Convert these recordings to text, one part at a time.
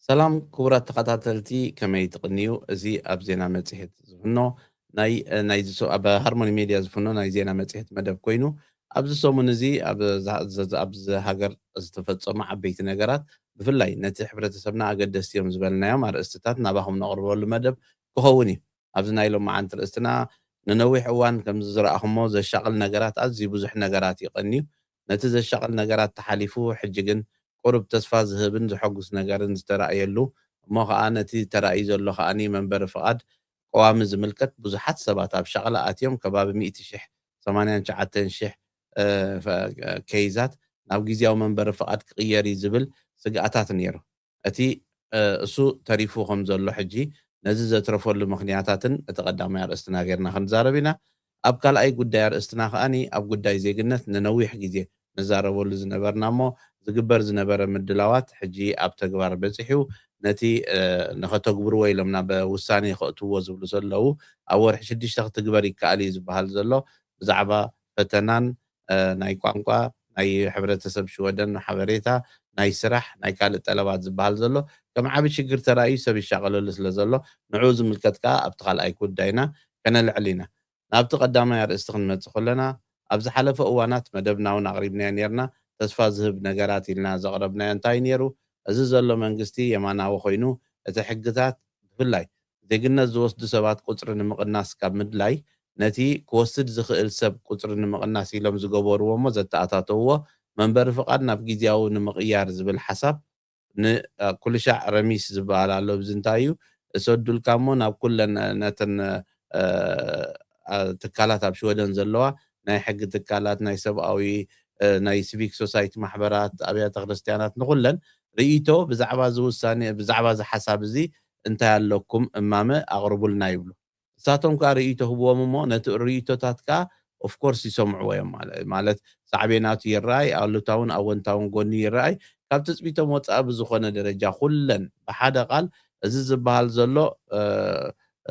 ሰላም ክቡራት ተኸታተልቲ፣ ከመይ ትቕንዩ? እዚ ኣብ ዜና መጽሔት ዝፍኖ ናይ፣ ናይዚ ሶ-፣ ኣብ ሃርሞኒ ሜድያ ዝፍኖ ናይ ዜና መጽሔት መደብ ኮይኑ፣ ኣብዚ ሰሙን እዚ ኣብ ዛ-፣ ዘ-፣ ኣብዚ ሃገር ዝተፈጸሙ ዓበይቲ ነገራት፣ ብፍላይ ነቲ ሕብረተሰብና ኣገደስቲ እዮም ዝበልናዮም ኣርእስትታት ናባኹም ነቕርበሉ መደብ ክኸውን እዩ። ኣብዚ ናይ ሎማዓንቲ ርእስትና ንነዊሕ እዋን ከም ዝረኣኹሞ ዘሻቕል ነገራት ኣዝዩ ብዙሕ ነገራት እዩ ቀንዩ። ነቲ ዘሻቕል ነገራት ተሓሊፉ፣ ሕጂ ግን ቁሩብ ተስፋ ዝህብን ዘሐጉስ ነገርን ዝተራእየሉ፣ እሞ ኸኣ ነቲ ተራእዩ ዘሎ ኸኣኒ መንበሪ ፍቓድ ቀዋሚ ዝምልከት ብዙሓት ሰባት ኣብ ሻቕላ ኣትዮም ከባቢ ሚእቲ ሽሕ፣ ሰማንያን ትሽዓተን ሽሕ፣ እ፣ ፈ-፣ ኬይዛት ናብ ግዝያዊ መንበሪ ፍቓድ ክቕየር እዩ ዝብል ስግኣታት ነይሩ። እቲ፣ እ፣ እሱ ተሪፉ ከም ዘሎ ሕጂ ነዚ ዘትረፈሉ ምኽንያታትን እቲ ቀዳማይ ኣርእስትና ጌርና ክንዛረብ ኢና። ኣብ ካልኣይ ጉዳይ ኣርእስትና ከኣኒ ኣብ ጉዳይ ዜግነት ንነዊሕ ግዜ ንዛረበሉ ዝነበርና እሞ ዝግበር ዝነበረ ምድላዋት ሕጂ ኣብ ተግባር በጺሑ ነቲ፣ እ፣ ንኸተግብርዎ ኢሎም ናብ ውሳኔ ከእትዎ ዝብሉ ዘለዉ ኣብ ወርሒ ሽዱሽተ ክትግበር ይከኣል እዩ ዝበሃል ዘሎ ብዛዕባ ፈተናን፣ እ፣ ናይ ቋንቋ፣ ናይ ሕብረተሰብ ሽወደን ሓበሬታ፣ ናይ ስራሕ፣ ናይ ካልእ ጠለባት ዝበሃል ዘሎ ከም ዓቢ ሽግር ተራእዩ ሰብ ይሻቐለሉ ስለ ዘሎ ንዕኡ ዝምልከት ከኣ ኣብቲ ካልኣይ ጉዳይና ከነልዕል ኢና። ናብቲ ቀዳማይ ኣርእስቲ ክንመጽእ ከለና፣ ኣብ ዝሓለፈ እዋናት መደብና እውን ኣቕሪብናዮ ኔርና። ተስፋ ዝህብ ነገራት ኢልና ዘቕረብናዮ እንታይ ነይሩ? እዚ ዘሎ መንግስቲ የማናዊ ኮይኑ፣ እቲ ሕግታት፣ ብፍላይ ዜግነት ዝወስዱ ሰባት ቁጽሪ ንምቕናስ ካብ ምድላይ፣ ነቲ ክወስድ ዝኽእል ሰብ ቁጽሪ ንምቕናስ ኢሎም ዝገበርዎ እሞ ዘተኣታተውዎ መንበሪ ፍቓድ ናብ ግዝያዊ ንምቕያር ዝብል ሓሳብ ን-፣ እ፣ ኩሉ ሻዕ ረሚስ ዝበሃል ኣሎ። እዚ እንታይ እዩ? እሰዱልካ እሞ ናብ ኩለን፣ እ፣ ነተን፣ እ፣ እ፣ ትካላት ኣብ ሽወደን ዘለዋ ናይ ሕጊ ትካላት፣ ናይ ሰብኣዊ፣ እ፣ ናይ ሲቪክ ሶሳይቲ ማሕበራት፣ ኣብያተ ክርስትያናት፣ ንኹለን ርእይቶ ብዛዕባ እዚ ውሳኔ፣ ብዛዕባ እዚ ሓሳብ እዚ እንታይ ኣለኩም እማመ ኣቕርቡልና ይብሉ። ንሳቶም ከኣ ርእይቶ ህብዎም እሞ ነቲ ርእይቶታት ከኣ ኦፍኮርስ ይሰምዕዎ እዮም። ማለ-፣ ማለት ሳዕቤናቱ ይረኣይ፣ ኣሉታውን ኣወንታውን ጎኒ ይረኣይ። ካብ ትጽቢቶም ወጻኢ ብዝኾነ ደረጃ ኩለን ብሓደ ቃል እዚ ዝበሃል ዘሎ፣ እ፣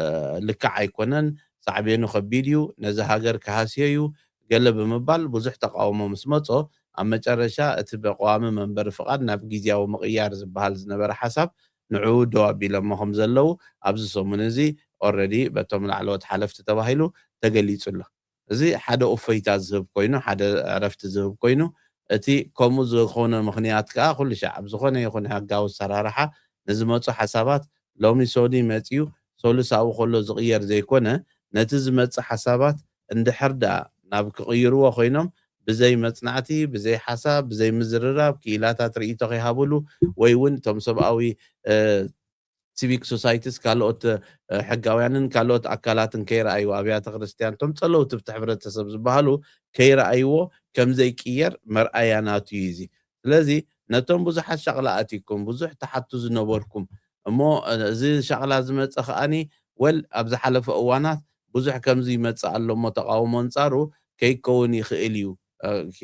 እ፣ ልክዕ ኣይኮነን፣ ሳዕቤኑ ከቢድ እዩ፣ ነዚ ሃገር ክሃስዮ እዩ፣ ገለ ብምባል ብዙሕ ተቃውሞ ምስ መጾ፣ ኣብ መጨረሻ እቲ ብቐዋሚ መንበሪ ፍቓድ ናብ ግዝያዊ ምቕያር ዝበሃል ዝነበረ ሓሳብ ንዕኡ ደው ኣቢሎሞ ከም ዘለዉ ኣብዚ ሰሙን እዚ ኦረዲ በቶም ላዕለዎት ሓለፍቲ ተባሂሉ ተገሊጹ ኣሎ። እዚ ሓደ እፎይታ ዝህብ ኮይኑ፣ ሓደ ዕረፍቲ ዝህብ ኮይኑ፣ እቲ ከምኡ ዝኾነ ምኽንያት ከኣ ኩሉ ሻዕ ኣብ ዝኾነ ይኹን ሕጋዊ ኣሰራርሓ ንዝመጹ ሓሳባት ሎሚ ሶኒ መጺኡ ሶሉስ ኣብኡ ከሎ ዝቕየር ዘይኮነ፣ ነቲ ዝመጽእ ሓሳባት እንድሕር ደኣ ናብ ክቕይርዎ ኮይኖም ብዘይ መጽናዕቲ፣ ብዘይ ሓሳብ፣ ብዘይ ምዝርራብ፣ ክኢላታት ርእይቶ ከይሃብሉ ወይ እውን እቶም ሰብኣዊ፣ እ፣ ሲቪክ ሶሳይቲስ፣ ካልኦት፣ እ፣ ሕጋውያንን ካልኦት ኣካላትን ከይረኣይዎ፣ ኣብያተ ክርስትያን፣ እቶም ጸለውቲ ኣብቲ ሕብረተሰብ ዝበሃሉ ከይረኣይዎ ከም ዘይቅየር መርኣያ ናቱ እዩ እዚ። ስለዚ ነቶም ብዙሓት ሻቕላ ኣቲኩም፣ ብዙሕ ትሓቱ ዝነበርኩም፣ እሞ፣ እ፣ እዚ ሻቕላ ዝመጸ ከኣኒ፣ ወል ኣብ ዝሓለፈ እዋናት ብዙሕ ከምዚ ይመጽእ ኣሎ እሞ ተቃውሞ ኣንጻሩ ከይከውን ይኽእል እዩ፣ እ፣ ኦኬ፣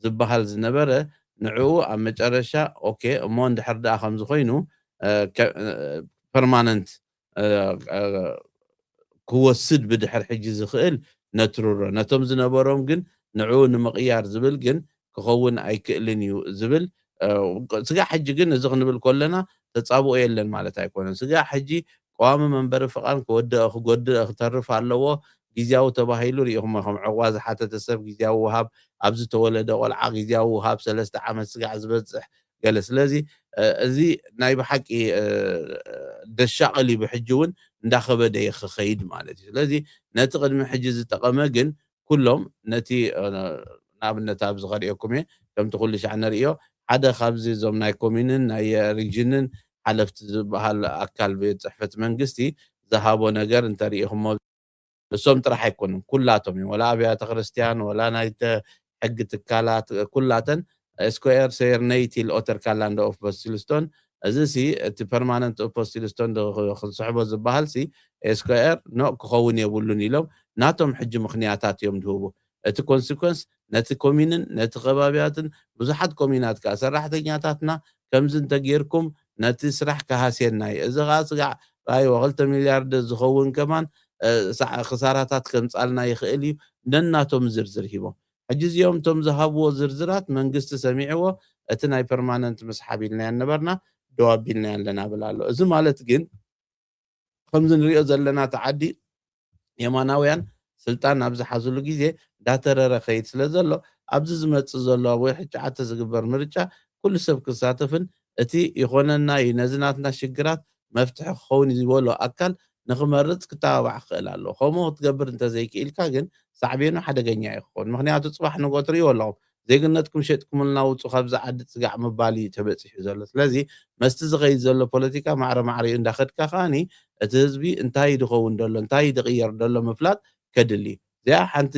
ዝበሃል ዝነበረ፣ ንዕኡ ኣብ መጨረሻ፣ ኦኬ፣ እሞ እንድሕር ደኣ ከምዚ ኮይኑ፣ እ፣ ከ-፣ እ፣ ፐርማነንት፣ እ፣ እ፣ ክወስድ ብድሕር ሕጂ ዝኽእል ነትርሮ። ነቶም ዝነበሮም ግን ንዕኡ ንምቕያር ዝብል ግን ክኸውን ኣይክእልን እዩ ዝብል፣ እ፣ ስጋዕ ሕጂ ግን እዚ ክንብል ከለና ተጻብኦ የለን ማለት ኣይኮነን። ስጋዕ ሕጂ ቀዋሚ መንበሪ ፍቓድ ክወድእ፣ ክጎድእ፣ ክተርፍ ኣለዎ። ግዝያዊ ተባሂሉ ርኢኹሞ፣ ከም ዕቑባ ዝሓተተ ሰብ ግዝያዊ ውሃብ፣ ኣብ ዝተወለደ ቆልዓ ግዝያዊ ውሃብ፣ ሰለስተ ዓመት ስጋዕ ዝበጽሕ ገለ። ስለዚ፣ እ፣ እዚ ናይ ብሓቂ፣ እ፣ ደሻቕል እዩ፣ ብሕጂ እውን እንዳኸበደ እዩ ክኸይድ ማለት እዩ። ስለዚ ነቲ ቅድሚ ሕጂ ዝጠቐመ ግን ኩሎም ነቲ፣ እ፣ ንኣብነት ኣብዚ ከርእየኩም እየ፣ ከምቲ ኩሉ ሻዕ ንርእዮ፣ ሓደ ካብዚ እዞም ናይ ኮሚንን ናይ ሪጅንን ሓለፍቲ ዝበሃል ኣካል ቤት ጽሕፈት መንግስቲ ዝሃቦ ነገር እንተርኢኹሞ፣ እሶም ጥራሕ ኣይኮኑን፣ ኩላቶም እዮም። ወላ ኣብያተ ክርስትያን፣ ወላ ናይ ተ-፣ ሕጊ ትካላት፣ ኩላተን ኤስኮኤር ሰየር ነይ ቲል ኦተር ካላንደ ኦፍ በስቲልስቶን፣ እዚ ሲ እቲ ፐርማነንት ኦፍ በስቲልስቶን ዶ-፣ ክንስሕቦ ዝበሃል ሲ ኤስኮኤር ኖ ክኸውን የብሉን ኢሎም ናቶም ሕጂ ምኽንያታት እዮም ዝህቡ። እቲ ኮንሲኮንስ ነቲ ኮሚንን ነቲ ከባቢያትን ብዙሓት ኮሚናት ከኣ ሰራሕተኛታትና ከምዚ እንተጌርኩም ነቲ ስራሕ ክሃስየና እዩ። እዚ ከኣ ስጋዕ ራእይዎ ክልተ ሚልያርድ ዝኸውን ከማን፣ እ፣ ሳዕ-፣ ክሳራታት ከምጻልና ይኽእል እዩ። ነናቶም ዝርዝር ሂቦም። ሕጂ እዚኦም እቶም ዝሃብዎ ዝርዝራት መንግስቲ ሰሚዕዎ፣ እቲ ናይ ፐርማነንት ምስሓብ ኢልናዮ ነበርና፣ ደው ኣቢልና ኣለና ብል ኣሎ። እዚ ማለት ግን ከምዚ ንሪኦ ዘለና እቲ ዓዲ የማናውያን ስልጣን ኣብ ዝሓዝሉ ግዜ እንዳተረረ ከይድ ስለ ዘሎ ኣብዚ ዝመጽእ ዘሎ ኣብ ወርሒ ትሽዓተ ዝግበር ምርጫ ኩሉ ሰብ ክሳተፍን እቲ ይኾነና እዩ ነዚ ናትና ሽግራት መፍትሒ ክኸውን እዩ ዝበሎ ኣካል ንኽመርጽ ክተባባዕ ክኽእል ኣለዎ። ከምኡ ክትገብር እንተዘይክኢልካ ግን ሳዕቤኑ ሓደገኛ እዩ ክኸውን። ምኽንያቱ ጽባሕ ንግሆ ትርእይዎ ኣለኹም። ዜግነትኩም ሸጥኩምልና ውጹ ካብዚ ዓዲ ጽጋዕ ምባል እዩ ተበጺሑ ዘሎ። ስለዚ መስቲ ዝኸይድ ዘሎ ፖለቲካ ማዕረ ማዕሪኡ እንዳኸድካ ከኣኒ እቲ ህዝቢ እንታይ እዩ ድኸውን ደሎ እንታይ እዩ ድቕየር ደሎ ምፍላጥ ከድሊ እዩ። እዚኣ ሓንቲ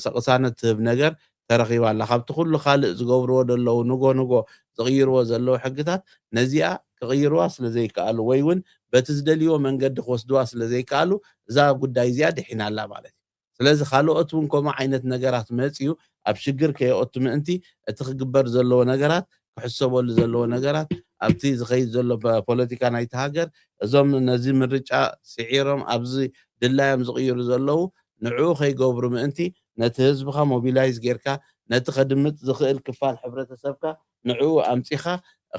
ሰቕሳነት ትህብ ነገር ተረኺባ ኣላ። ካብቲ ኩሉ ካልእ ዝገብርዎ ደለዉ ንጎ ንጎ ዝቕይርዎ ዘለዉ ሕግታት ነዚኣ ክቕይርዋ ስለ ዘይከኣሉ ወይ እውን በቲ ዝደልይዎ መንገዲ ክወስድዋ ስለ ዘይከኣሉ እዛ ጉዳይ እዚኣ ድሒና ኣላ ማለት እዩ። ስለዚ ካልኦት እውን ከምኡ ዓይነት ነገራት መፅዩ ኣብ ሽግር ከየኦቱ ምእንቲ እቲ ክግበር ዘለዎ ነገራት ክሕሰበሉ ዘለዎ ነገራት ኣብቲ ዝኸይድ ዘሎ ፖለቲካ ናይቲ ሃገር እዞም ነዚ ምርጫ ስዒሮም ኣብዚ ድላዮም ዝቕይሩ ዘለዉ ንዕኡ ከይገብሩ ምእንቲ ነቲ ህዝብኻ ሞቢላይዝ ጌርካ ነቲ ከድምፅ ዝኽእል ክፋል ሕብረተሰብካ ንዕኡ ኣምፂኻ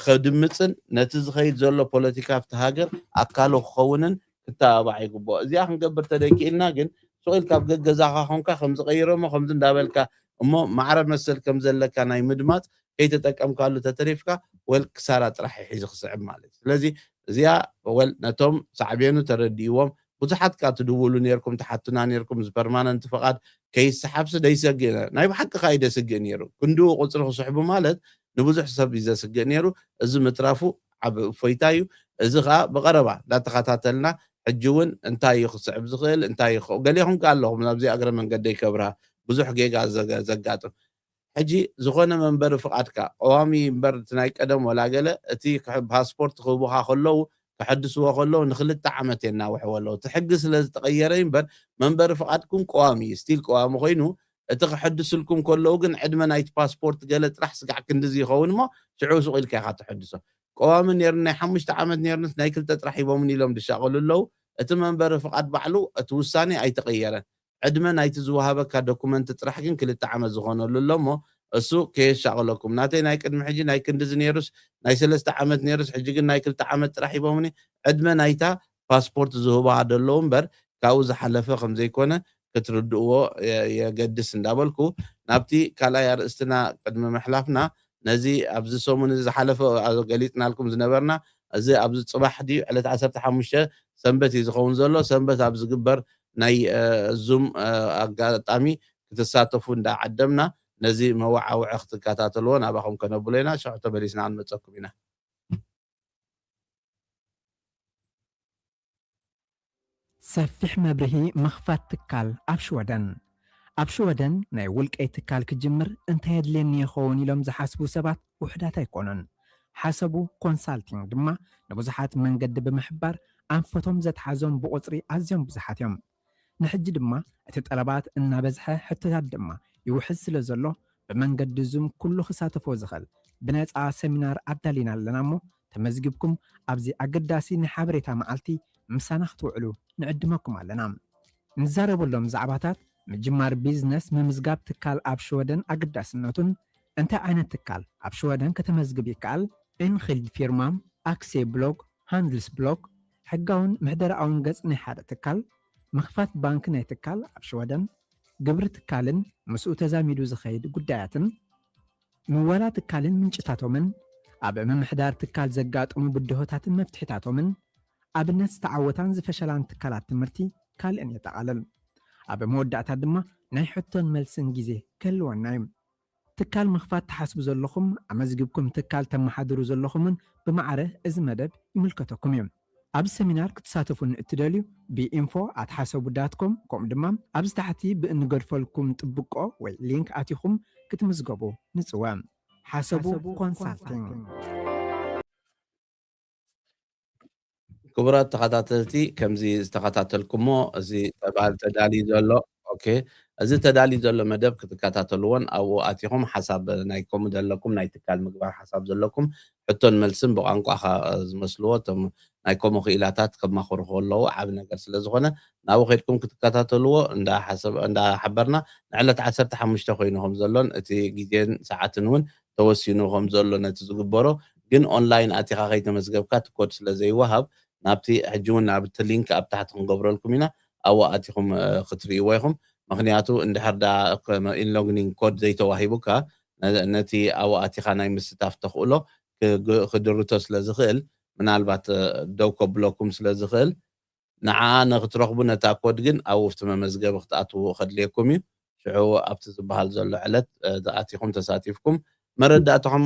ከድምፅን ነቲ ዝኸይድ ዘሎ ፖለቲካ ኣብቲ ሃገር ኣካሉ ክኸውንን ክተባባዕ ይግብኦ። እዚኣ ክንገብር ተደይክኢልና ግን ሱቕ ኢልካ ኣብ ገገዛኻ ኮንካ ከምዚ ቀይሮሞ ከምዚ እንዳበልካ እሞ ማዕረ መሰል ከም ዘለካ ናይ ምድማፅ ከይተጠቀምካሉ ተተሪፍካ ወል ክሳራ ጥራሕ ይሒዙ ክስዕብ ማለት እዩ። ስለዚ እዚኣ ወል ነቶም ሳዕቤኑ ተረዲእዎም ብዙሓት ካ ትድውሉ ነርኩም ትሓቱና ነርኩም እዚ ፐርማነንት ፍቓድ ከይሰሓብሲ ደይሰግእነ ናይ ብሓቂ ካ ይደስግእ ነይሩ ክንድኡ ቁፅሪ ክስሕቡ ማለት ንብዙሕ ሰብ እዩ ዘስግእ ነይሩ። እዚ ምትራፉ ዓብ እፎይታ እዩ። እዚ ከዓ ብቐረባ እንዳተኸታተልና ሕጂ እውን እንታይ እዩ ክስዕብ ዝኽእል እንታይ እዩ ክኸው ገሌኹም ከዓ ኣለኹም ናብዚ ኣግረ መንገደይ ከብርሃ ብዙሕ ጌጋ ዘጋጥም ሕጂ ዝኾነ መንበሪ ፍቓድካ ቀዋሚ እምበር እቲ ናይ ቀደም ወላ ገለ እቲ ፓስፖርት ክህቡኻ ከለዉ ከሐድስዎ ከለዉ ንክልተ ዓመት የናውሕዎ ኣለዉ እቲ ሕጊ ስለ ዝተቐየረ እምበር መንበሪ ፍቓድኩም ቀዋሚ እዩ ስቲል ቀዋሚ ኮይኑ እቲ ክሕድስልኩም ከለዉ ግን ዕድመ ናይቲ ፓስፖርት ገለ ጥራሕ ስጋዕ ክንድዚ ይኸውን እሞ ሽዑ ሱቕ ኢልካ ኢኻ ትሕድሶ። ቀዋሚ ነይሩ ናይ ሓሙሽተ ዓመት ነይሩንስ ናይ ክልተ ጥራሕ ሂቦምን ኢሎም ዝሻቐሉ ኣለዉ። እቲ መንበሪ ፍቓድ ባዕሉ እቲ ውሳኔ ኣይተቐየረን። ዕድመ ናይቲ ዝወሃበካ ዶኩመንት ጥራሕ ግን ክልተ ዓመት ዝኾነሉ ኣሎ እሞ እሱ ከየሻቐለኩም ናተይ ናይ ቅድሚ ሕጂ ናይ ክንድዚ ነይሩስ ናይ ሰለስተ ዓመት ነይሩስ ሕጂ ግን ናይ ክልተ ዓመት ጥራሕ ሂቦምኒ ዕድመ ናይታ ፓስፖርት ዝህባ ደለዉ እምበር ካብኡ ዝሓለፈ ከም ዘይኮነ ክትርድእዎ የገድስ እንዳበልኩ ናብቲ ካልኣይ ኣርእስትና ቅድሚ ምሕላፍና ነዚ ኣብዚ ሰሙን እዚ ዝሓለፈ ገሊፅናልኩም ዝነበርና እዚ ኣብዚ ፅባሕ ድዩ ዕለት ዓሰርተ ሓሙሽተ ሰንበት እዩ ዝኸውን ዘሎ ሰንበት ኣብ ዝግበር ናይ ዙም ኣጋጣሚ ክትሳተፉ እንዳዓደምና ነዚ መወዓውዒ ክትከታተልዎ ናባኹም ከነብሎ ኢና ሽዑ ተመሊስና ክንመፀኩም ኢና። ሰፊሕ መብርሂ ምኽፋት ትካል ኣብ ሽወደን። ኣብ ሽወደን ናይ ውልቀይ ትካል ክጅምር እንታይ የድልየኒ ይኸውን ኢሎም ዝሓስቡ ሰባት ውሑዳት ኣይኮኑን። ሓሰቡ ኮንሳልቲንግ ድማ ንብዙሓት መንገዲ ብምሕባር ኣንፈቶም ዘትሓዞም ብቑፅሪ ኣዝዮም ብዙሓት እዮም። ንሕጂ ድማ እቲ ጠለባት እናበዝሐ ሕቶታት ድማ ይውሕዝ ስለ ዘሎ ብመንገዲ ዙም ኩሉ ክሳተፎ ዝኽእል ብነፃ ሰሚናር ኣዳሊና ኣለና እሞ ተመዝጊብኩም ኣብዚ ኣገዳሲ ናይ ሓበሬታ መዓልቲ ምሳና ክትውዕሉ ንዕድመኩም ኣለና። ንዛረበሎም ዛዕባታት ምጅማር ቢዝነስ ምምዝጋብ ትካል ኣብ ሽወደን ኣገዳስነቱን እንታይ ዓይነት ትካል ኣብ ሽወደን ከተመዝግብ ይከኣል፣ ኢንኺልድ ፊርማ፣ ኣክሴ ብሎግ፣ ሃንድልስ ብሎክ፣ ሕጋውን ምሕደራኣውን ገጽ ናይ ሓደ ትካል፣ ምኽፋት ባንክ ናይ ትካል ኣብ ሽወደን፣ ግብሪ ትካልን ምስኡ ተዛሚዱ ዝኸይድ ጉዳያትን፣ ምወላ ትካልን ምንጭታቶምን፣ ኣብ ምምሕዳር ትካል ዘጋጥሙ ብድሆታትን መፍትሒታቶምን፣ ኣብነት ዝተዓወታን ዝፈሸላን ትካላት ትምህርቲ ካልእን የጠቓልል። ኣብ መወዳእታ ድማ ናይ ሕቶን መልስን ግዜ ክህልወና እዩ። ትካል ምኽፋት ትሓስቡ ዘለኹም፣ ኣመዝጊብኩም ትካል ተመሓድሩ ዘለኹምን ብማዕረ እዚ መደብ ይምልከተኩም እዩ። ኣብዚ ሰሚናር ክትሳተፉ ንእትደልዩ ብ ኢንፎ ኣት ሓሰቡ ዳት ኮም ከምኡ ድማ ኣብዚ ታሕቲ ብእንገድፈልኩም ጥብቆ ወይ ሊንክ ኣቲኹም ክትምዝገቡ ንጽወ። ሓሰቡ ኮንሳልቲንግ። ክቡራት ተኸታተልቲ ከምዚ ዝተኸታተልኩሞ እዚ ተባል ተዳልዩ ዘሎ ኦኬ እዚ ተዳልዩ ዘሎ መደብ ክትከታተልዎን ኣብኡ ኣቲኹም ሓሳብ ናይ ከምኡ ዘለኩም ናይ ትካል ምግባር ሓሳብ ዘለኩም ሕቶን መልስን ብቋንቋኻ ዝመስልዎ እቶም ናይ ከምኡ ክኢላታት ከማኽሩ ከለዉ ዓብ ነገር ስለ ዝኾነ ናብኡ ከድኩም ክትከታተልዎ እንዳሓበርና ንዕለት ዓሰርተ ሓሙሽተ ኮይኑ ከም ዘሎን እቲ ግዜን ሰዓትን እውን ተወሲኑ ከም ዘሎ ነቲ ዝግበሮ ግን ኦንላይን ኣቲኻ ከይተመዝገብካ እቲ ኮድ ስለ ዘይወሃብ ናብቲ ሕጂ እውን ናብቲ ሊንክ ኣብ ታሕቲ ክንገብረልኩም ኢና። ኣብኡ ኣቲኹም ክትርእይዎ ኢኹም። ምክንያቱ እንድሕር ዳ ኢንሎግኒንግ ኮድ ዘይተዋሂቡካ ነቲ ኣብኡ ኣቲኻ ናይ ምስታፍ ተኽእሎ ክድርቶ ስለ ዝኽእል፣ ምናልባት ደው ከብለኩም ስለ ዝኽእል፣ ንዓ ንክትረኽቡ ነታ ኮድ ግን ኣብ ውፍቲ መመዝገቢ ክትኣትዉ ከድልየኩም እዩ። ሽዑ ኣብቲ ዝበሃል ዘሎ ዕለት ኣቲኹም ተሳቲፍኩም መረዳእታኹም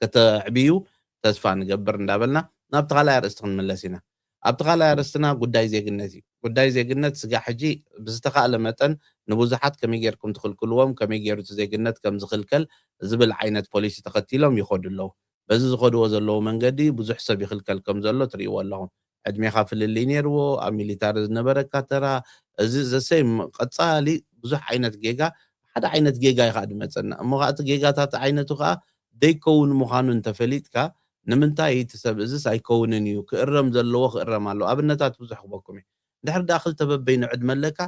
ከተዕብዩ ተስፋ ንገብር እንዳበልና ናብቲ ካልኣይ ኣርእስቲ ክንምለስ ኢና። ኣብቲ ካልኣይ ኣርእስትና ጉዳይ ዜግነት እዩ። ጉዳይ ዜግነት ስጋዕ ሕጂ ብዝተኻእለ መጠን ንብዙሓት ከመይ ጌርኩም ትኽልክልዎም፣ ከመይ ጌሩ እቲ ዜግነት ከም ዝኽልከል ዝብል ዓይነት ፖሊሲ ተኸቲሎም ይኸዱ ኣለዉ። በዚ ዝኸድዎ ዘለዉ መንገዲ ብዙሕ ሰብ ይኽልከል ከም ዘሎ ትርእይዎ ኣለኹም። ዕድሜኻ ፍልልይ ነይርዎ፣ ኣብ ሚሊታሪ ዝነበረካ ተራ፣ እዚ ዘሰይም ቀጻሊ ብዙሕ ዓይነት ጌጋ፣ ሓደ ዓይነት ጌጋ እዩ ከዓ ዝመጸና። እሞ ከዓ እቲ ጌጋታት ዓይነቱ ከዓ ዘይከውን ምዃኑ እንተፈሊጥካ፣ ንምንታይ እቲ ሰብ እዝስ ኣይከውንን እዩ፣ ክእረም ዘለዎ ክእረም ኣለዎ። ኣብነታት ብዙሕ ክበኩም እየ። እንድሕር ደኣ ክልተ በበይኑ ዕድመ ኣለካ፣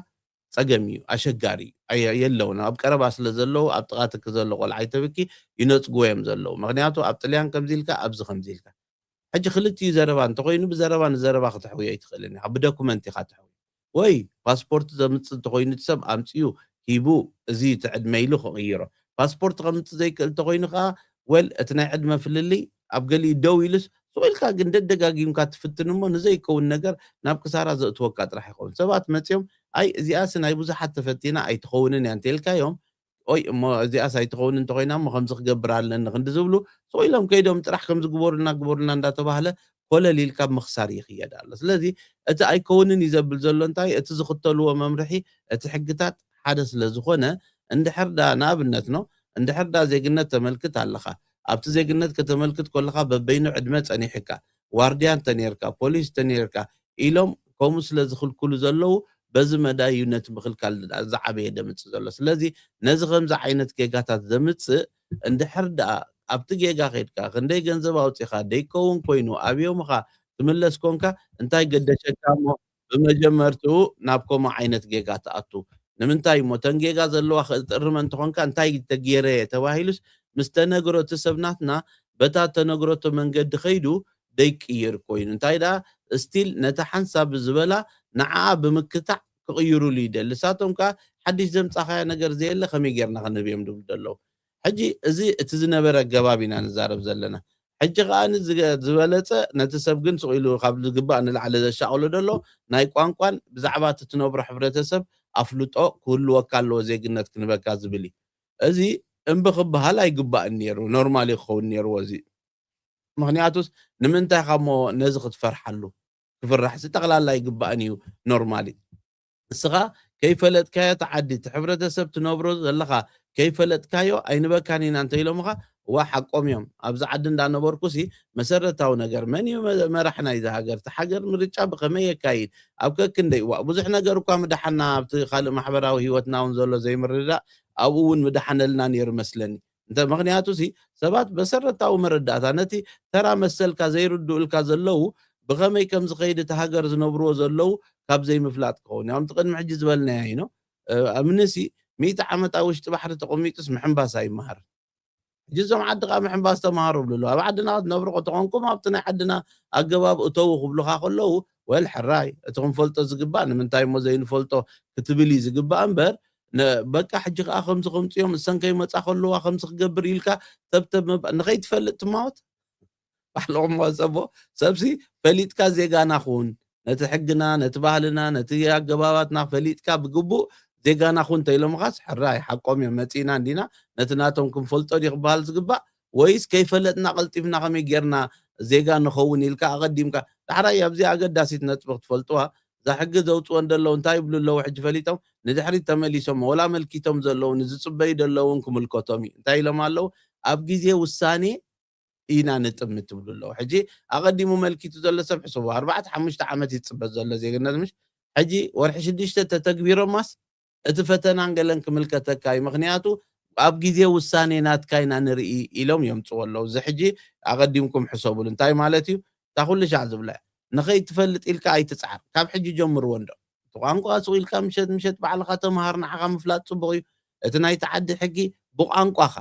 ጸገም እዩ፣ ኣሸጋሪ እዩ። ኣየ-፣ የለውን። ኣብ ቀረባ ስለ ዘለዉ፣ ኣብ ጥቓ ትኪ ዘሎ ቆልዓ ኣይተብኪ፣ ይነጽግዎ እዮም ዘለዉ። ምኽንያቱ ኣብ ጥልያን ከምዚ ኢልካ፣ ኣብዚ ከምዚ ኢልካ። ሕጂ ክልቲኡ ዘረባ እንተኾይኑ፣ ብዘረባ ንዘረባ ክትሕውዮ ኣይትኽእልን ኢኻ፣ ብዶኩመንት ኢኻ ትሕውዮ። ወይ ፓስፖርት ዘምጽእ እንተኾይኑ፣ እቲ ሰብ ኣምጺኡ ሂቡ፣ እዚ እቲ ዕድመ ኢሉ ክቕይሮ። ፓስፖርት ከምጽእ ዘይክእል እንተኾይኑ ከኣ፣ ወል፣ እቲ ናይ ዕድመ ፍልልይ ኣብ ገሊኡ ደው ኢሉስ፣ ስቕ ኢልካ ግን ደደጋጊምካ ትፍትን እሞ፣ ንዘይከውን ነገር ናብ ክሳራ ዘእትወካ ጥራሕ ይኸውን። ሰባት መጺኦም፣ ኣይ፣ እዚኣስ ናይ ብዙሓት ተፈቲና ኣይትኸውንን እያ እንተኢልካዮም፣ ኦይ፣ እሞ እዚኣስ ኣይትኸውን እንተኾይና እሞ ከምዚ ክገብር ኣለኒ ክንዲ ዝብሉ፣ ስቕ ኢሎም ከይዶም ጥራሕ ከምዚ ግበሩልና፣ ግበሩልና እንዳተባህለ ኮለል ኢልካ ኣብ ምኽሳር ይኽየድ ኣሎ። ስለዚ እቲ ኣይከውንን እዩ ዘብል ዘሎ እንታይ፣ እቲ ዝኽተልዎ መምርሒ፣ እቲ ሕግታት ሓደ ስለ ዝኾነ፣ እንድሕር ዳ ንኣብነት ነው፣ እንድሕር ዳ ዜግነት ተመልክት ኣለኻ፣ ኣብቲ ዜግነት ከተመልክት ከለኻ በበይኑ ዕድመ ጸኒሕካ፣ ዋርድያ እንተ ኔርካ፣ ፖሊስ እንተ ኔርካ ኢሎም ከምኡ ስለ ዝኽልክሉ ዘለዉ፣ በዚ መዳይ እዩ ነቲ ምኽልካል ዝዓበየ ደምጽእ ዘሎ። ስለዚ ነዚ ከምዚ ዓይነት ጌጋታት ዘምጽእ እንድሕር ደኣ ኣብቲ ጌጋ ኸይድካ፣ ክንደይ ገንዘብ ኣውጺኻ፣ ደይከውን ኮይኑ ኣብዮምኻ ትምለስ ኮንካ፣ እንታይ ገደሸካ እሞ ብመጀመርትኡ ናብ ከምኡ ዓይነት ጌጋ ትኣቱ? ንምንታይ እሞ እተን ጌጋ ዘለዋ ክትእርመ እንተኾንካ፣ እንታይ ተጌረ ተባሂሉስ ምስ ተነግሮ እቲ ሰብ ናትና በታ ተነግረቶ መንገዲ ኸይዱ ደይቅይር ኮይኑ፣ እንታይ ደኣ ስቲል ነታ ሓንሳብ ዝበላ ንዓኣ ብምክታዕ ክቕይሩሉ ይደሊ። ንሳቶም ከኣ ሓድሽ ዘምጻኻዮ ነገር ዘየለ ከመይ ጌርና ክንህብዮም ድብሉ ዘለዉ። ሕጂ እዚ እቲ ዝነበረ ኣገባብ ኢና ንዛረብ ዘለና። ሕጂ ከኣ ዝበለጸ ነቲ ሰብ ግን ስቕ ኢሉ ካብ ዝግባእ ንላዕሊ ዘሻቕሎ ዘሎ ናይ ቋንቋን ብዛዕባ እቲ ትነብሮ ሕብረተሰብ ኣፍልጦ ክህልወካ ኣለዎ ዜግነት ክንበካ ዝብል እዩ። እዚ እምቢ ክበሃል ኣይግባእን ነይሩ፣ ኖርማል እዩ ክኸውን ነይርዎ እዚ። ምኽንያቱስ ንምንታይ ኢኻ እሞ ነዚ ክትፈርሓሉ? ክፍራሕሲ ጠቕላላ ኣይግባእን እዩ ኖርማሊ። ንስኻ ከይፈለጥካዮ እቲ ዓዲ፣ እቲ ሕብረተሰብ ትነብሮ ዘለኻ ከይፈለጥካዮ ኣይንበካን ኢና እንተኢሎምኻ፣ እዋ ሓቆም እዮም። ኣብዚ ዓዲ እንዳነበርኩሲ መሰረታዊ ነገር መን እዩ መ-፣ መራሕ ናይዛ ሃገር? እቲ ሃገር ምርጫ ብኸመይ የካይድ? ኣብ ከክንደይ እዋ ብዙሕ ነገር እኳ ምደሓና ኣብቲ ካልእ ማሕበራዊ ህይወትና እውን ዘሎ ዘይምርድዳእ ኣብኡ እውን ምደሓነልና ነይሩ መስለኒ። እንተ ምኽንያቱ ሲ ሰባት መሰረታዊ መረዳእታ ነቲ ተራ መሰልካ ዘይርድኡልካ ዘለዉ ብኸመይ ከም ዝኸይድ እቲ ሃገር ዝነብርዎ ዘለዉ ካብ ዘይምፍላጥ ክኸውን እዩ። ከምቲ ቅድሚ ሕጂ ዝበልናዮ እዩ ነው። እ፣ እምኒ ሲ ሚእቲ ዓመት ኣብ ውሽጢ ባሕሪ ተቐሚጡስ ምሕንባስ ኣይመሃርን። ሕጂ እዞም ዓዲ ኸዓ ምሕንባስ ተምሃሩ ይብሉ ኣለዉ። ኣብ ዓድና ክትነብሩ ከተኾንኩም ኣብቲ ናይ ዓድና ኣገባብ እተዉ ክብሉኻ ከለዉ፣ ወል ሕራይ፣ እቲ ክንፈልጦ ዝግባእ ንምንታይ እሞ ዘይንፈልጦ ክትብል እዩ ዝግባእ እምበር፣ ነ-፣ በቃ ሕጂ ከኣ ከምዚ ከምጺኦም እሰን ከይመጻ ከለዋ ከምዚ ክገብር ኢልካ ተብተብ ምባ-፣ ንኸይትፈልጥ ትማወት? ባዕልኹም ዋጸቦ፣ ሰብሲ ፈሊጥካ ዜጋና ኩን። ነቲ ሕግና፣ ነቲ ባህልና፣ ነቲ ኣገባባትና ፈሊጥካ ብግቡእ ዜጋና ኩን እንተኢሎምኻስ፣ ሕራይ፣ ሓቆም እዮም፣ መጺእና እንዲና፣ ነቲ ናቶም ክንፈልጦ ድዩ ክበሃል ዝግባእ? ወይስ ከይፈለጥና ቀልጢፍና ከመይ ጌርና ዜጋ ንኸውን ኢልካ ኣቐዲምካ? ዳሕራይ ኣብዚ ኣገዳሲት ነጥቢ ክትፈልጥዋ፣ እዛ ሕጊ ዘውጽኦ እንደለዉ እንታይ ይብሉ ኣለዉ? ሕጂ ፈሊጦም ንድሕሪት ተመሊሶም፣ ወላ ኣመልኪቶም ዘለዉ፣ ንዝጽበዩ ዘለዉ እውን ክምልከቶም እዩ። እንታይ ኢሎም ኣለዉ? ኣብ ግዜ ውሳኔ ኢና ንጥምት ትብሉ ኣለዉ። ሕጂ ኣቐዲሙ መልኪቱ ዘሎ ሰብ ሕስቡ፣ ኣርባዕተ ሓሙሽተ ዓመት ይጽበ ዘሎ ዜግነት ምሽ? ሕጂ ወርሒ ሽዱሽተ ተተግቢሮማስ እቲ ፈተናን ገለን ክምልከተካ እዩ። ምኽንያቱ ኣብ ግዜ ውሳኔ ናትካ ኢና ንርኢ ኢሎም የምጽዎ ኣለዉ። እዚ ሕጂ ኣቐዲምኩም ሕሰቡሉ። እንታይ ማለት እዩ? እታ ኩሉ ሻዕ ዝብላ እያ። ንኸይትፈልጥ ኢልካ ኣይትጽዓር። ካብ ሕጂ ጀምርዎ እንዶ። እቲ ቋንቋ ስቕ ኢልካ ምሸት ምሸት ባዕልኻ ተምሃር፣ ንዓኻ ምፍላጥ ጽቡቕ እዩ። እቲ ናይቲ ዓዲ ሕጊ ብቋንቋኻ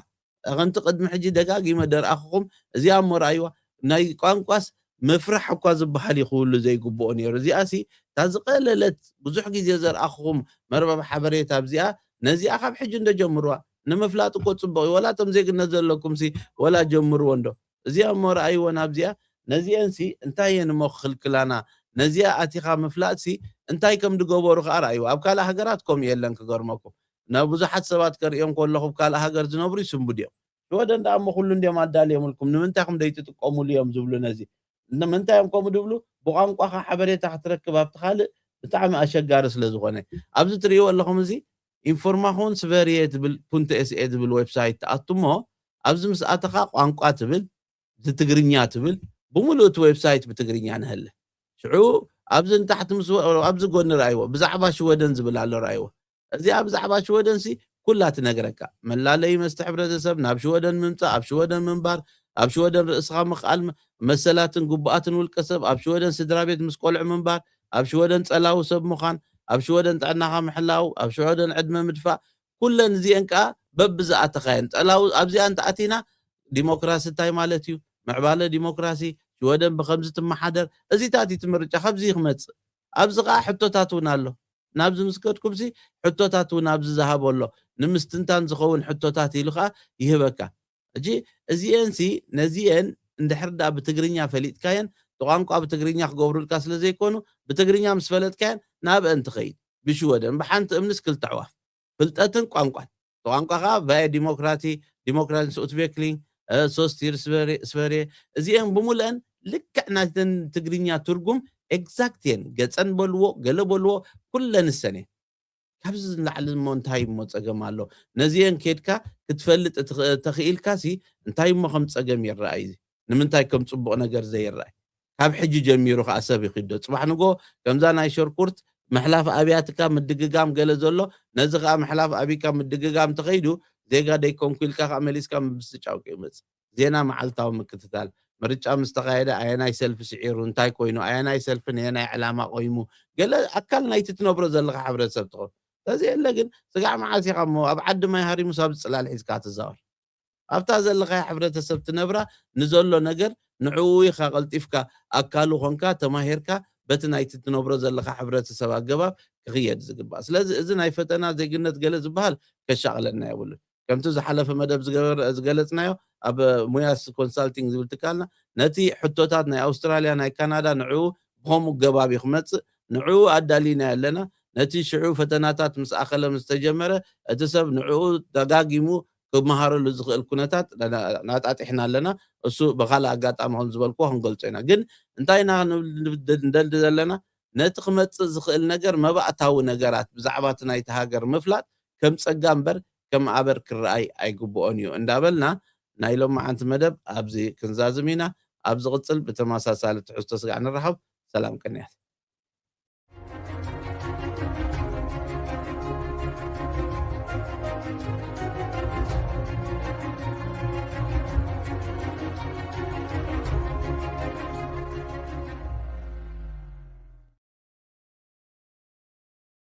ከምቲ ቅድሚ ሕጂ ደጋጊመ ደርኣኹኹም፣ እዚኣ እሞ ረኣይዋ፣ ናይ ቋንቋስ ምፍራሕ እኳ ዝበሃል እዩ ክህሉ ዘይግብኦ ነይሩ። እዚኣ ሲ እታ ዝቐለለት ብዙሕ ግዜ ዘርኣኹኹም መርበብ ሓበሬታ ኣብዚኣ፣ ነዚኣ ካብ ሕጂ እንዶ ጀምርዋ። ንምፍላጥ እኮ ጽቡቕ እዩ። ወላ እቶም ዜግነት ዘለኩም ሲ ወላ ጀምርዎ እንዶ። እዚኣ እሞ ረኣይዎ ናብዚኣ፣ ነዚአን ሲ እንታይ እየን እሞ ክኽልክላና? ነዚኣ ኣቲኻ ምፍላጥ ሲ እንታይ ከም ዝገበሩ ከኣ ረኣይዎ። ኣብ ካልእ ሃገራት ከምኡ የለን ክገርመኩም። ናብ ብዙሓት ሰባት ከርእዮም ከለኹ ኣብ ካልእ ሃገር ዝነብሩ ይስንብዱ እዮም። ሽወደን ደኣ እሞ ኩሉ እንድዮም ኣዳልዮምልኩም፣ ንምንታይ ኢኹም ዘይትጥቀሙሉ እዮም ዝብሉ ነዚ። ንምንታይ እዮም ከምኡ ዝብሉ? ብቋንቋኻ ሓበሬታ ክትረክብ ኣብቲ ካልእ ብጣዕሚ ኣሸጋሪ ስለ ዝኾነ። ኣብዚ ትርእይዎ ኣለኹም እዚ ኢንፎርማሽን ስቨሪየ ትብል ፑንት ኤስኤ ዝብል ዌብሳይት ትኣቱ እሞ ኣብዚ ምስ ኣተኻ ቋንቋ ትብል፣ እቲ ትግርኛ ትብል፣ ብምሉእ እቲ ዌብሳይት ብትግርኛ ንሀለ። ሽዑ ኣብዚ ንታሕቲ ምስ ወ-፣ ኣብዚ ጎኒ ረኣይዎ፣ ብዛዕባ ሽወደን ዝብል ኣሎ ረኣይዎ። እዚኣ ብዛዕባ ሽወደንሲ ኩላ ትነግረካ። መላለዪ መስተ ሕብረተሰብ፣ ናብ ሽወደን ምምጻእ፣ ኣብ ሽወደን ምንባር፣ ኣብ ሽወደን ርእስኻ ምኽኣል፣ መ-፣ መሰላትን ግቡኣትን ውልቀ ሰብ፣ ኣብ ሽወደን ስድራ ቤት ምስ ቆልዑ ምንባር፣ ኣብ ሽወደን ጸላዊ ሰብ ምዃን፣ ኣብ ሽወደን ጥዕናኻ ምሕላው፣ ኣብ ሽወደን ዕድመ ምድፋእ፣ ኩለን እዚአን ከኣ በብዝኣተኻየን ጸላዊ ኣብዚኣ እንተ ኣቲና ዲሞክራሲ እንታይ ማለት እዩ? ምዕባለ ዲሞክራሲ፣ ሽወደን ብኸምዚ ትመሓደር፣ እዚታት እዩ እቲ ምርጫ፣ ካብዚ እዩ ክመጽእ። ኣብዚ ከኣ ሕቶታት እውን ኣሎ። ናብዚ ምስ ከድኩምሲ ሕቶታት እውን ኣብዚ ዝሃቦ ኣሎ። ንምስትንታን ዝኸውን ሕቶታት ኢሉ ከኣ ይህበካ። ሕጂ እዚኤንሲ ነዚኤን እንድሕር ደኣ ብትግርኛ ፈሊጥካየን፣ እቲ ቋንቋ ብትግርኛ ክገብሩልካ ስለ ዘይኮኑ፣ ብትግርኛ ምስ ፈለጥካየን ናብአን ትኸይድ። ብሽወደን ብሓንቲ እምንስ ክልተ ኣዕዋፍ። ፍልጠትን ቋንቋን። እቲ ቋንቋ ከኣ ቫየ ዲሞክራቲ፣ ዲሞክራቲስ ኡትቬክሊንግ፣ እ፣ ሶስቲር ስቨሬ፣ ስቨሬ። እዚኤን ብምሉአን ልክዕ ናይተን ትግርኛ ትርጉም ኤግዛክት እየን። ገጸን በልዎ፣ ገለ በልዎ፣ ኩለን እሰን እየን። ካብዚ ንላዕሊ እሞ እንታይ እሞ ጸገም ኣሎ? ነዚኤን ኬድካ ክትፈልጥ እትኽ-፣ ተኽኢልካሲ እንታይ እሞ ከም ጸገም ይረኣይ? ንምንታይ ከም ጽቡቕ ነገር ዘይረኣይ? ካብ ሕጂ ጀሚሩ ከኣ ሰብ ይኺዶ። ጽባሕ ንግሆ ከምዛ ናይ ሸርኩርት ምሕላፍ ኣብያትካ ምድግጋም ገለ ዘሎ፣ ነዚ ከኣ ምሕላፍ ኣቢካ ምድግጋም ተኸይዱ፣ ዜጋ ደይኮንኩ ኢልካ ከኣ መሊስካ ምብስጫው ይመጽእ። ዜና መዓልታዊ ምክትታል፣ ምርጫ ምስ ተኻየደ ኣየናይ ሰልፊ ስዒሩ፣ እንታይ ኮይኑ፣ ኣየናይ ሰልፊ ነየናይ ዕላማ ቆይሙ፣ ገለ ኣካል ናይቲ ትነብሮ ዘለኻ ሕብረተሰብ ትኸውን። ተዘየለ ግን ስጋዕ መዓስ ኢኻ እሞ ኣብ ዓዲ ማይ ሃሪሙስ ኣብዚ ጽላል ሒዝካ ትዛወር? ኣብታ ዘለኻያ ሕብረተሰብ ትነብራ ንዘሎ ነገር ንዕኡ ኢኻ ቀልጢፍካ ኣካሉ ኾንካ ተማሂርካ በቲ ናይቲ ትነብሮ ዘለኻ ሕብረተሰብ ኣገባብ ክኽየድ ዝግባእ። ስለዚ እዚ ናይ ፈተና ዜግነት ገለ ዝበሃል ከሻቕለና የብሉን። ከምቲ ዝሓለፈ መደብ ዝገበር-፣ ዝገለጽናዮ ኣብ ሙያስ ኮንሳልቲንግ ዝብል ትካልና ነቲ ሕቶታት ናይ ኣውስትራልያ ናይ ካናዳ ንዕኡ ብኸምኡ ገባብ እዩ ክመጽእ ንዕኡ ኣዳሊና ኣለና። ነቲ ሽዑ ፈተናታት ምስ ኣኸለ ምስ ተጀመረ እቲ ሰብ ንዕኡ ደጋጊሙ ክመሃረሉ ዝኽእል ኩነታት ናጣጢሕና ኣለና። እሱ ብኻልእ ኣጋጣሚ ከም ዝበልክዎ ክንገልጾ ኢና። ግን እንታይ ኢና ክንብል ንደሊ ዘለና? ነቲ ክመጽእ ዝኽእል ነገር መባእታዊ ነገራት ብዛዕባ እቲ ናይቲ ሃገር ምፍላጥ ከም ጸጋ እምበር ከም ኣበር ክረኣይ ኣይግብኦን እዩ እንዳበልና ናይ ሎማዓንቲ መደብ ኣብዚ ክንዛዝም ኢና። ኣብ ዝቕጽል ብተመሳሳሊ ትሕዝቶ ስጋዕ ንራኸብ። ሰላም ቅንያት።